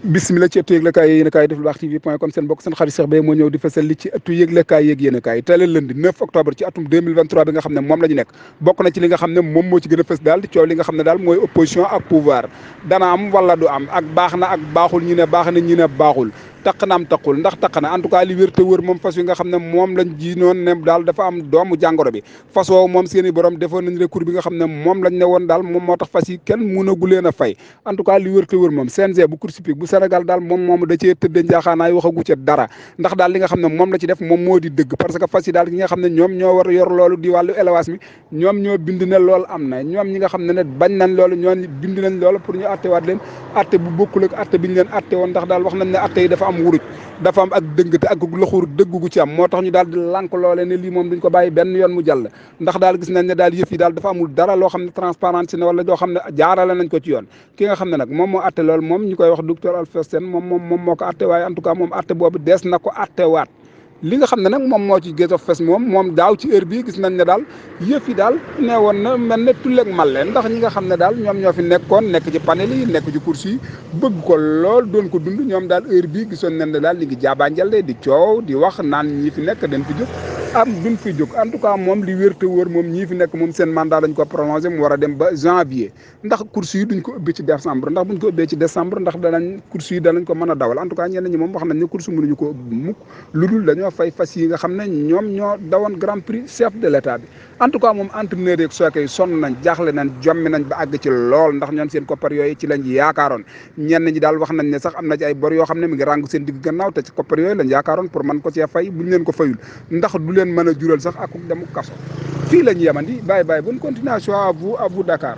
bismillah ci ëttu yëglekaay yi yéenekaay def lu baax tv.com seen bokk seen xarit Cheikh Beye moo ñëw di fësal li ci ëttu yëglekaay yeeg yéenekaay tey la lundi 9 octobre ci atum 2023 bi nga xam ne moom la ñu nekk bokk na ci li nga xam ne moom moo ci gën a fës daal di coow li nga xam ne daal mooy opposition ak pouvoir dana am wala du am ak baax na ak baaxul ñi ne baax na ñi ne baaxul taq na am taqul ndax taq na en tout cas li wér te wër moom fas yi nga xam ne moom lañ ji noon ne daal dafa am doomu jàngoro bi fas woowu moom seen i borom defoon nañ recours bi nga xam ne moom lañ ne woon daal moom moo tax fas yi kenn mënagu leen a fay en tout cas li wér te wër moom CNG bu course hippique bu Sénégal daal moom da cee tëddee njaaxaanaay waxagu ca dara ndax daal li nga xam ne moom la ci def moom moo di dëgg parce que fas yi daal ki nga xam ne ñoom ñoo war yor loolu di wàllu élevage mi ñoom ñoo bind ne loolu am na ñoom ñi nga xam ne bañ nañ loolu ñoo bind nañ loolu pour ñu attewaat leen atte bu bokkul ak atte bi ñu leen atte woon ndax daal wax nañ ne atte yi dafa am wuruj dafa am ak dëngte ak loxuur dëgg gu ci am moo tax ñu daal di lànk loole ne lii moom duñ ko bàyyi benn yoon mu jàll ndax daal gis nañ ne daal yëf yi daal dafa amul dara loo xam ne transparence ne wala loo xam ne jaarale nañ ko ci yoon ki nga xam ne nag moom moo atte loolu moom ñu koy wax docteur Alpha Sène moom moo ko atte waaye en tout cas moom atte boobu dees na ko attewaat li nga xam ne nag moom moo ci gës a fes moom daaw ci heure bii gis nañ ne daal yëf yi daal nee woon na mel ne tulleeg màlle ndax ñi nga xam ne daal ñoom ñoo fi nekkoon nekk ci panel yi nekk ci course yi bëgg ko lool doon ko dund ñoom daal heure bii gisoon nañ ne daal li ngi jaabaanjal di coow di wax naan ñi fi nekk dañ fi jóg duñ fi jóg en tout cas moom li wér te wóor moom ñii fi nekk moom seen mandat dañ ko prolongé mu war a dem ba janvier ndax course yi duñ ko ëbbee ci décembre ndax buñ ko ëbbee ci décembre ndax course yi danañ ko mën a dawal en tout cas ñenn ñi moom wax nañ ne course mënuñu ko ëbb mukk lu dul dañoo fay fas yi nga xam ne ñoom ñoo dawoon grand prix chef de l'état bi en tout cas moom entraîneur yeeg sooke yi sonn nañ jaaxle nañ jommi nañ ba àgg ci lool ndax ñoom seen koppar yooyu ci lañ yaakaaroon ñenn ñi daal wax nañ ne sax am na ci ay bor yoo xam ne mi ngi ràng seen digg gannaaw te ci koppar yooyu lañ yaakaaroon pour mën ko cee fay buñ leen ko fayul ndax du leen mën a jural sax ak demu kaso fii la ñu yemandi bàyyi bonne continuation à vous Dakar